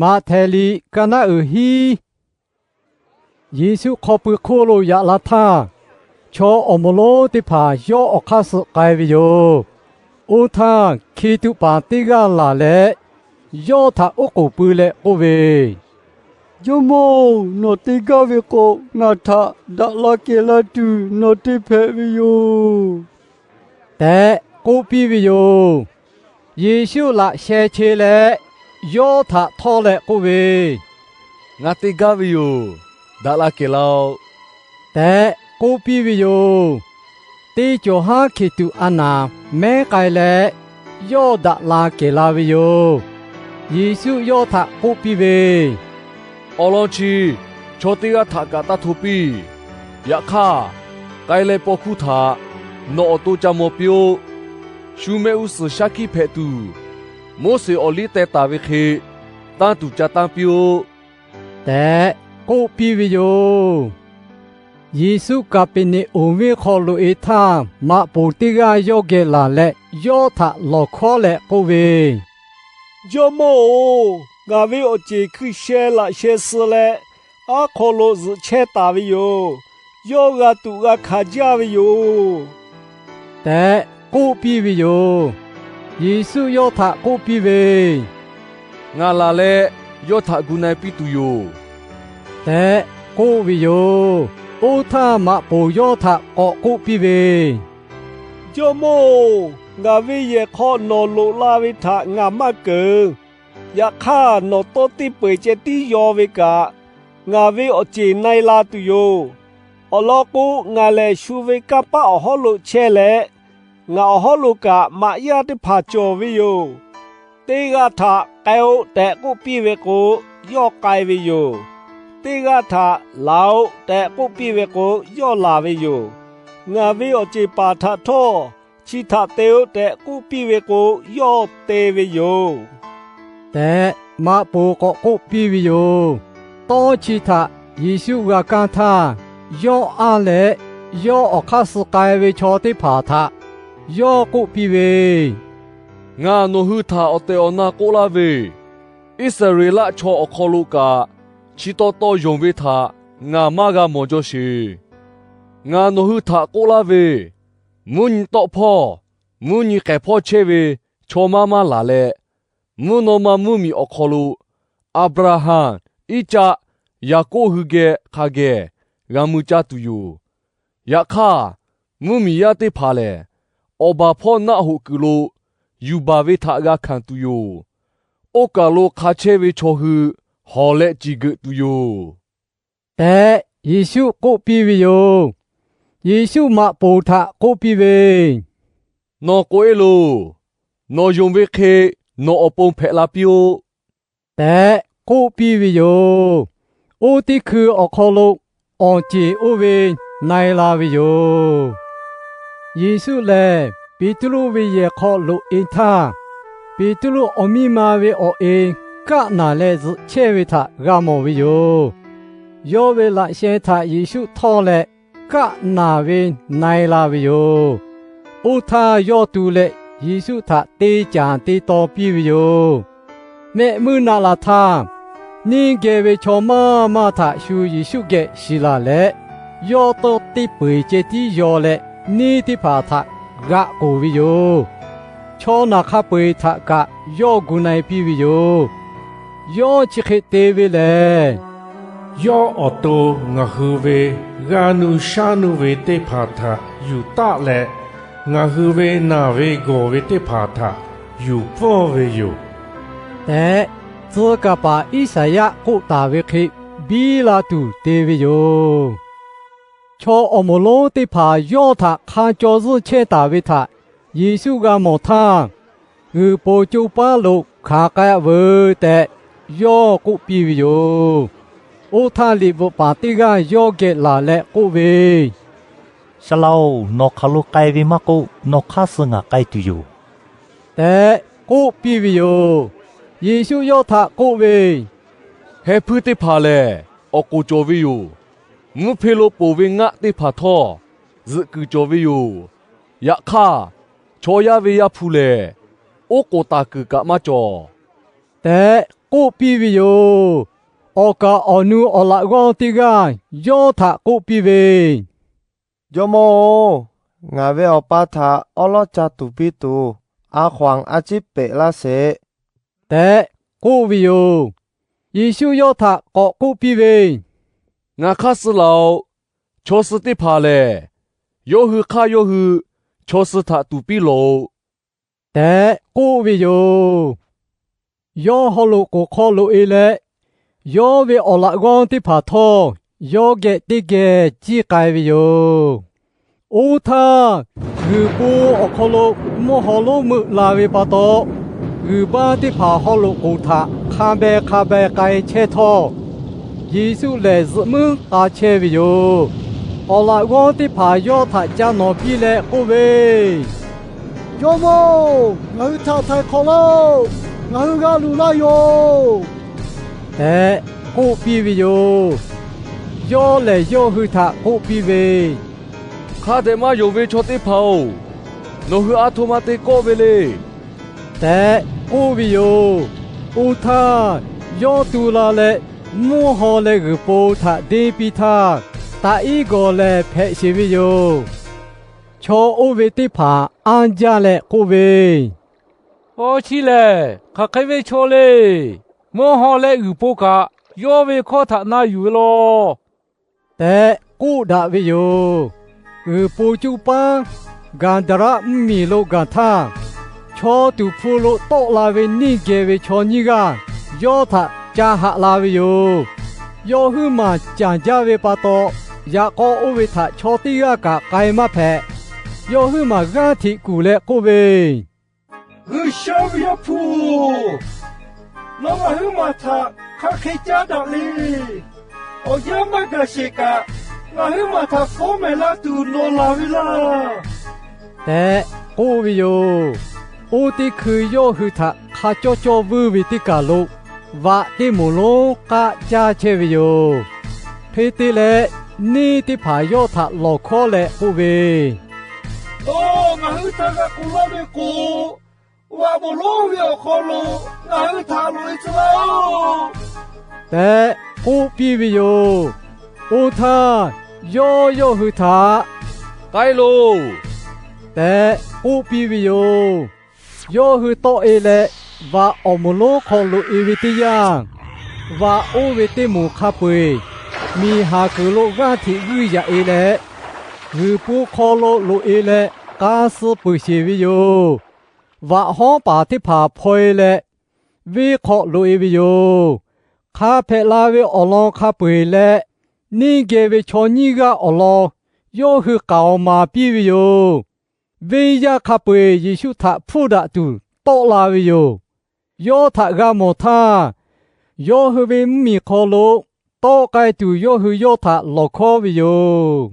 Maꞈhtehˍ liꞈ ka naˆ uiˍ hiˉ. Yeˍsuˆ hk'aw pui hk'oˆ lo yaꞈ la htaˇ, chaw awˬ moˍ lonˉ teˇ hpaˍ yawˇ awˬ hk'aˇ suh k'ai ve yoˬ. Oˇ htaˇ, hkiˬ tuꞈ paˍ teˇ g'aˇ laˬ leh, yawˇ htaꞈ oˉ k'oˍ pui leh k'oˆ ve, Jawˇmawˇ-oˬ, nawˬ te gaˇ ve k'o, ngaˬ htaꞈ daꞈ la kehˬ la tuˬ nawˬ te hpehꞈ ve yoˬ tehꞈ k'oˆ piˇ ve yoˬ. Yeˍsuˆ laꞈ sheh che leh, yawˇ htaꞈ htawˇ leh k'oˆ ve, Ngaˬ te gaˇ ve yoˬ. Daꞈ la kehˬ la-oꞈ tehꞈ k'oˆ piˇ ve yoˬ. Teˇ cawˬ haˉ hkiˬ tuꞈ a naˍ mehˉ k'ai leh, yawˇ daꞈ la kehˬ la ve yoˬ. Yeˍsuˆ yawˇ htaꞈ k'oˆ piˇ ve, Awˬ lawn chi chaw teˇ g'aˇ htaꞈ kaꞈ taˇ hto piˇ. Yaꞈ hk'aˇ, k'ai leh paw hkuˇ htaꞈ, Nawˬ awˬ to ca maw piˇ-oˆ. Shu mehˆ g'uˇ suhˍ shaˉ hkiˆ hpehꞈ tuˬ, Moˉseˍ awˬ liˇ teh taˍ ve hk'e, tanˇ tuˬ ca tanˇ piˇ-oˆ tehꞈ k'oˆ piˇ ve yoˬ. Yeˍsuˆ Kaˍpeˍneˍonˍ venˇ hk'aw loꞈ-e htaˇ, maꞈ poˍ teˇ g'aˇ yawˇ geh laˬ leh, yawˇ htaꞈ lawˬ hkawˉ leh k'oˆ ve, Jawˇmawˇ-oˬ, ngaˬ ve awˬ ceˬ hkui sheh laꞈ sheh suh leh, aˉ hk'aw lo zuhꞈ chehˇ taˍ ve yoˬ. Yawˇ g'a tuꞈ g'a hkanˍ jaˇ ve yoˬ tehꞈ k'oˆ piˇ ve yoˬ. Yeˍsuˆ yawˇ htaꞈ k'oˆ piˇ ve, Ngaˬ laˬ leh yawˇ htaꞈ gu na-e piˇ tuˬ yoˬ tehꞈ k'oˆ ve yoˬ. Oˇ htaˇ maꞈ poˍ yawˇ htaꞈ k'awꞈ k'oˆ piˇ ve, Jawˇmawˇ-oˬ, ngaˬ ve yehˬ hk'aw nawˬ loꞈ la ve htaꞈ ngaˬ maˇ keunˍ. Yaꞈ hk'aˇ, nawˬ tawˇ teˇ peu-eˬ ceh tiˉ yaw ve kaꞈ, ngaˬ ve awˬ ceˬ na-e la tuˬ yoˬ. Awˬ lawn k'o, ngaˬ lehˬ shu ve kanˇ paˆ awˬ hawˉ lo chehˇ leh, ngaˬ awˬ hawˉ lo kaꞈ maꞈ yaˇ teˇ hpaˍ cawˬ ve yoˬ. Teˇ g'aˇ htaꞈ k'ai-o tehꞈ k'oˆ piˇ ve k'o, yawˇ k'ai ve yoˬ. Teˇ g'aˇ htaꞈ laˬ-o tehꞈ k'oˆ piˇ ve k'o, yawˇ laˬ ve yoˬ. Ngaˬ ve awˬ ceˬ paˍ htaꞈ htawˇ, chi htaꞈ te-o tehꞈ k'oˆ piˇ ve k'o, yawˇ te ve yoˬ tehꞈ, maꞈ poˍ k'awꞈ k'oˆ piˇ ve yoˬ. Tawˇ chi htaꞈ Yeˍsuˆ g'a kaˇ htaˇ, yawˇ anˇ leh yawˇ awˬ hk'aˇ suh k'ai ve chaw teˇ hpaˍ htaꞈ yawˇ k'oˆ piˇ ve, Ngaˬ nawˬ hui htaꞈ awˬ tehˬ awˬ na k'oˆ laˇ ve, Iˉsaˍreˍlaˆ chaw awˬ hk'aw lo kaꞈ chi taw taw yonˍ ve htaꞈ ngaˬ maˇ g'a mawˬ jaw sheˍ. Ngaˬ nawˬ hui htaꞈ k'oˆ laˇ ve, mvuhˇ nyi tawˆ hpawˇ mvuhˇ nyi k'ehˬ hpawˇ chehˇ ve chaw maˇ maˇ laˬ leh, mvuhˇ naw ma mvuhˇ miˬ awˬ hk'aw lo Aˍbraˍhanˍ, Iˉcaˆ, Yaˍkoˆ hui geh hk'a geh g'a mui caˇ tuˬ yoˬ. Yaꞈ hk'aˇ, mvuhˇ miˬ yaˇ teˇ hpaˍ lehˬ, awˬ baˬ hpawˇ naˆ hoꞈ kuiˬ lo yuˬ baˬ ve htaꞈ g'a hkanˍ tuˬ yoˬ. Oˇ kaˬ lo hk'a chehˇ ve chaw hui hawˬ leh ciˬ geuꞈ tuˬ yoˬ tehꞈ, Yeˍsuˆ k'oˆ piˇ ve yoˬ. Yeˍsuˆ maꞈ poˍ htaꞈ k'oˆ piˇ ve, Nawˬ k'oꞈ-e loˬ. Nawˬ yonˍ ve hk'e nawˬ awˬ pon hpehꞈ la piˇ-oˆ tehꞈ k'oˆ piˇ ve yoˬ. Oˇ teˇ hkui awˬ hk'aw lo awˬ ceˬ oˇ ve na-e la ve yoˬ. Yeˍsuˆ lehˬ, Peˍtruˆ ve yehˬ hk'aw loꞈ-e htaˇ, Peˍtruˆ awˬ miˇ ma ve awˬ e kaˆ naˬ leh zuhꞈ chehˇ ve htaꞈ g'a mawˬ ve yoˬ. Yawˇ ve laꞈ sheh htaꞈ Yeˍsuˆ htawˇ leh, kaˆ naˬ ve na-e la ve yoˬ. Oˇ htaˇ yawˇ tu leh Yeˍsuˆ htaꞈ te caˍ te taw piˇ ve yoˬ. Mehˆ muiˉ naˆ la htaˇ, neˇ geh ve chaw maˇ maˇ htaꞈ shu Yeˍsuˆ geh shiˍ laˬ leh, yawˇ tawˇ teˇ peu-eˬ ceh tiˉ yaw leh, neˇ teˇ hpaˍ htaꞈ g'aꞈ k'oˬ ve yoˬ. Chaw naˬ hk'a peu-eˬ htaꞈ kaꞈ yawˇ gu na-e piˇ ve yoˬ. Yawˇ chi hk'e te ve lehˬ, Yawˇ awˬ to ngaˬ hui ve g'aˇ nuˇ shaˉ nuˇ ve teˇ hpaˍ htaꞈ yuˬ taˆ leh, ngaˬ hui ve naˬ ve gawˬ ve teˇ hpaˍ htaꞈ yuˬ pfuhˇ ve yoˬ tehꞈ, tcuh kaˍ paˍ Iˉsaˍyaˆ k'oˆ taˍ ve hk'e biˇ la tuˬ te ve yoˬ. Chaw awˬ moˍ lonˉ teˇ hpaˍ yawˇ htaꞈ hk'a caw zuhˇ chehˇ taˍ ve htaꞈ Yeˍsuˆ g'a mawˬ htaˇ, g'uiˬ po coˇ paˉ lo hkanˍ k'ai veuˬ tehꞈ, yawˇ k'oˆ piˇ ve yoˬ. Oˇ htaˇ liꞈ bvuhꞈ paˍ teˇ g'aˇ yawˇ geh laˬ leh k'oˆ ve, Saˍ laꞈ-oˬ, nawˬ hk'aˬ lo k'ai ve maˇ k'oˆ, nawˬ hk'aˇ suh ngaˬ k'ai tuˬ yoˬ tehꞈ k'oˆ piˇ ve yoˬ. Yeˍsuˆ yawˇ htaꞈ k'oˆ ve, Heh hpuiˇ teˇ hpaˍ lehˬ, awˬ k'oˍ cawˬ ve yoˬ. Mvuhˇ hpe lo poˬ ve ngaˆ teˇ hpaˍ htawˇ, zuhꞈ kuiˬ cawˬ ve yoˬ. Yaꞈ hk'aˇ, chaw yaˇ ve Yaˇ hpu lehˬ, oˉ k'oˍ taˍ kuiˬ kaꞈ maˇ cawˬ tehꞈ k'oˆ piˇ ve yoˬ. Awˬ kaˍ awˬ nu awˬ laꞈ g'awˇ teˇ g'aˇ yawˇ htaꞈ k'oˆ piˇ ve, Jawˇmawˇ-oˬ, ngaˬ ve awˬ pa htaꞈ awˉ lawˉ ca tuˍ piˇ tuˬ, a hkaw-anˬ a ciˉ peꞈ laˇ sheˍ tehꞈ k'oˆ ve yoˬ. Yeˍsuˆ yawˇ htaꞈ k'awꞈ k'oˆ piˇ ve, Ngaˬ hk'aˇ suh laˬ-oꞈ. Chaw suh teˇ hpaˍ lehˬ, yawˇ hui hk'aˇ yawˇ hui chaw suh htaꞈ tuˍ piˇ lawˬ-oꞈ tehꞈ k'oˆ ve yoˬ. Yawˇ haw loꞈ k'oˍ hk'aw loꞈ-e leh, yawˇ ve awˬ laꞈ g'awˇ teˇ hpaˍ htawˇ yawˇ geh teˇ geh ciˇ k'ai ve yoˬ. Oˇ htaˇ, g'uiˬ po awˬ hk'aw lo mvuhˇ haw lonˉ meuˆ la ve pa taw, g'uiˬ baˇ teˇ hpaˍ haw loꞈ k'oˍ htaꞈ hk'a beh hk'a beh k'ai chehˇ htawˇ, Yeˍsuˆ lehˬ zuhꞈ muiˉ k'a chehˇ ve yoˬ. Awˬ laꞈ g'awˇ teˇ hpaˍ yawˇ htaꞈ ca nawˍ piˇ leh k'oˆ ve, Jawˇmawˇ-oˬ, ngaˬ hui htaꞈ htaiˍ hk'awꞈ laˇ-oˆ. Ngaˬ hui g'a luˬ laˇ yoˬ tehꞈ k'oˆ piˇ ve yoˬ. Yawˇ lehˬ yawˇ hui htaꞈ k'oˆ piˇ ve, Hk'a dehꞈ maˇ yonˍ ve chaw teˇ hpaˍ-oˬ, nawˬ hui a htoꞈ ma te kawˆ ve le tehꞈ k'oˆ ve yoˬ. Oˇ htaˇ, yawˇ tu la leh mvuhˇ haw leh g'uiˬ po htaꞈ deˇ piˇ htaˇ, taꞈ iˉ gawˬ lehˍ hpehꞈ sheˍ ve yoˬ. Chaw oˇ ve teˇ hpaˍ anˇ jaˇ leh k'oˆ ve, Awˬ chi lehˬ hk'aˬ hk'e ve chaw le. Mvuhˇ haw leh g'uiˬ po kaꞈ yawˇ ve hkawˇ htaꞈ na yuˬ ve law tehꞈ k'oˆ daꞈ ve yoˬ. G'uiˬ po coˇ paˉ Gaˍdaˍraˆ mvuhˇmiˬ lo gaˬ htaˇ, chaw tuˍ hpfuh lo tawˆ la ve neˇ geh ve chaw nyiˇ g'aˇ yawˇ htaꞈ ca haꞈ la ve yoˬ. Yawˇ huiˉ maˬ caˬ jaˇ ve pa taw, yaꞈ k'aw oˇ ve htaꞈ chaw teˇ g'aˇ kaꞈ k'ai maˇ hpehꞈ. Yawˇ huiˉ maˬ g'aˇ hteꞈ kuˬ leh k'oˆ ve, G'uiˬsha ve Yaˇ hpu-oˬ, nawˬ ngaˬ huiˉ maˬ htaꞈ hk'aˬ hk'e caˉ daꞈ le. Awˬ yanˇ maˇ gaˬ sheˍ kaꞈ, ngaˬ huiˉ maˬ htaꞈ fawˉ mehˍ laˇ tuˬ nawˬ laˬ ve laˇ tehꞈ k'oˆ ve yoˬ. Oˇ teˇ hkui yawˇ hui htaꞈ hk'a cawˇ cawˇ vuiˇ ve teˇ kaˬ lo vaꞈ teˇ moˍ lonˉ k'aˆ caˇ chehˇ ve yoˬ. Hk'e te leh, neˇ teˇ hpaˍ yawˇ htaꞈ lawˬ hkawˉ leh k'oˆ ve, Nawˬ ngaˬ hui htaꞈ g'a k'oˍ laˇ ve k'o, vaꞈ moˍ lonˉ ve awˬ hk'aw lo ngaˬ hui htaꞈ loꞈ-e tcuh laˇ-oˆ tehꞈ k'oˆ piˇ ve yoˬ. Oˇ htaˇ, yawˇ yawˇ hui htaꞈ k'ai loˬ tehꞈ k'oˆ piˇ ve yoˬ. Yawˇ hui tawˆ-e leh, vaꞈ awˬ moˍ lonˉ hk'aw loꞈ-e ve teˇ yanˇ, vaꞈ oˇ ve teˇ moˍ hk'a peu-eˬ miˬ haˍ kuiˬ lo g'aˇ hteꞈ g'uiˇ yaꞈ-e leh, g'uiˬ po hk'aw lo loꞈ-e leh k'a suh peuˬ sheˍ ve yoˬ. Vaꞈ hawˉ paˍ teˇ hpaˍ hpaw-e leh, venˇ hk'aw loꞈ-e ve yoˬ. Hk'a hpehꞈ la ve awˬ lawn hk'a peu-eˬ leh, neˇ geh ve chaw nyiˇ g'aˇ awˬ lawn yawˇ hui k'aoˍ maˍ piˇ ve yoˬ. Venˇ yaˇ hk'a peu-eˬ Yeˍsuˆ htaꞈ hpfuhˇ daꞈ tuˬ tawˆ la ve yoˬ. Yawˇ htaꞈ g'a mawˬ htaˇ, yawˇ hui ve mvuhˇmiˬ hk'aw lo tawˆ k'ai tuˬ yawˇ hui yawˇ htaꞈ lawˬ hkawˉ ve yoˬ.